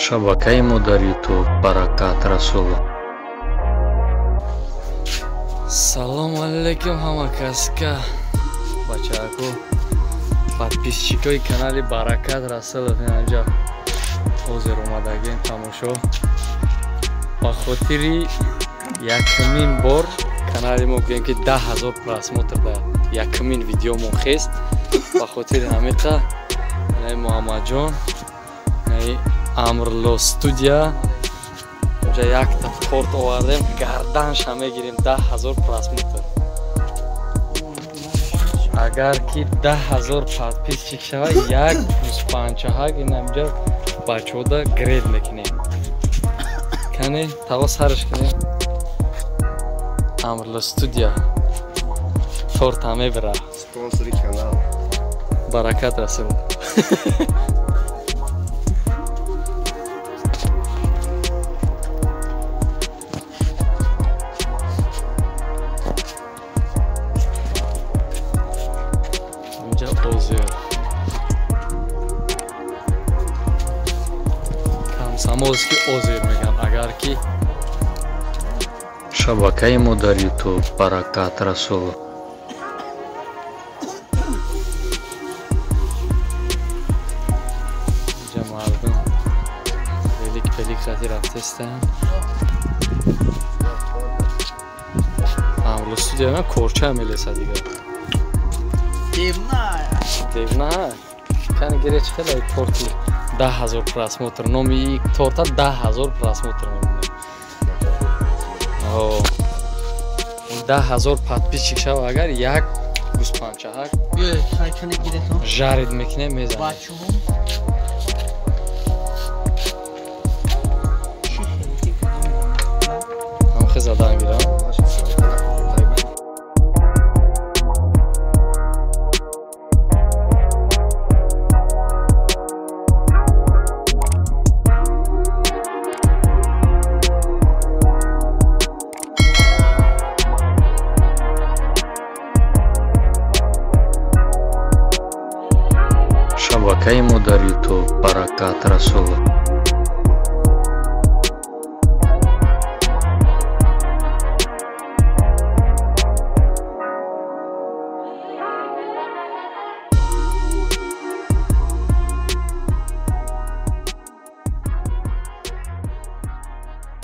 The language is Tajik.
Шабакаи мо дар Ютуб Баракат Расулов. Салому алейкум ҳама каска, бачааку, подписчикои канали Баракат Расулов. Инҷа ҳозир омадагем тамошо. Ба хотири якумин бор канали мо гӯем ки 10 000 просмотр да якумин видеомо хест. Ба хотири ҳамиқа наи Муҳаммадҷон, наи Амрло студия инҷа якта торт овардем, гарданша мегирем 10 000 просмотр. Агар ки 10 000 подписчик шава, як гӯспанчаҳак ин ҳаминҷа бачаҳода гред мекунем. Кане таво сарш кунем. Амрло студия торта мебира. Спонсори канал. Баракат Расул. Инҷа озер. Комсомольский озер мегам, агар ки Шабакаи мо дар Ютуб Баракат Расулов. Инҷа мардум велик пелик хати рафтестанд. Амрло студия ма корча мелеса дигар. Девна. Девна. Кани гире чӣ хеле торти 10 000 просмотр. Номи торта 10 000 просмотр мемонад. 10 000 подписчик шава, агар як гӯспанчаҳак жарид мекунем, мезанем. Ҳамхе задан гирам. Шабакаи мо дар Ютуб Баракат Расулов.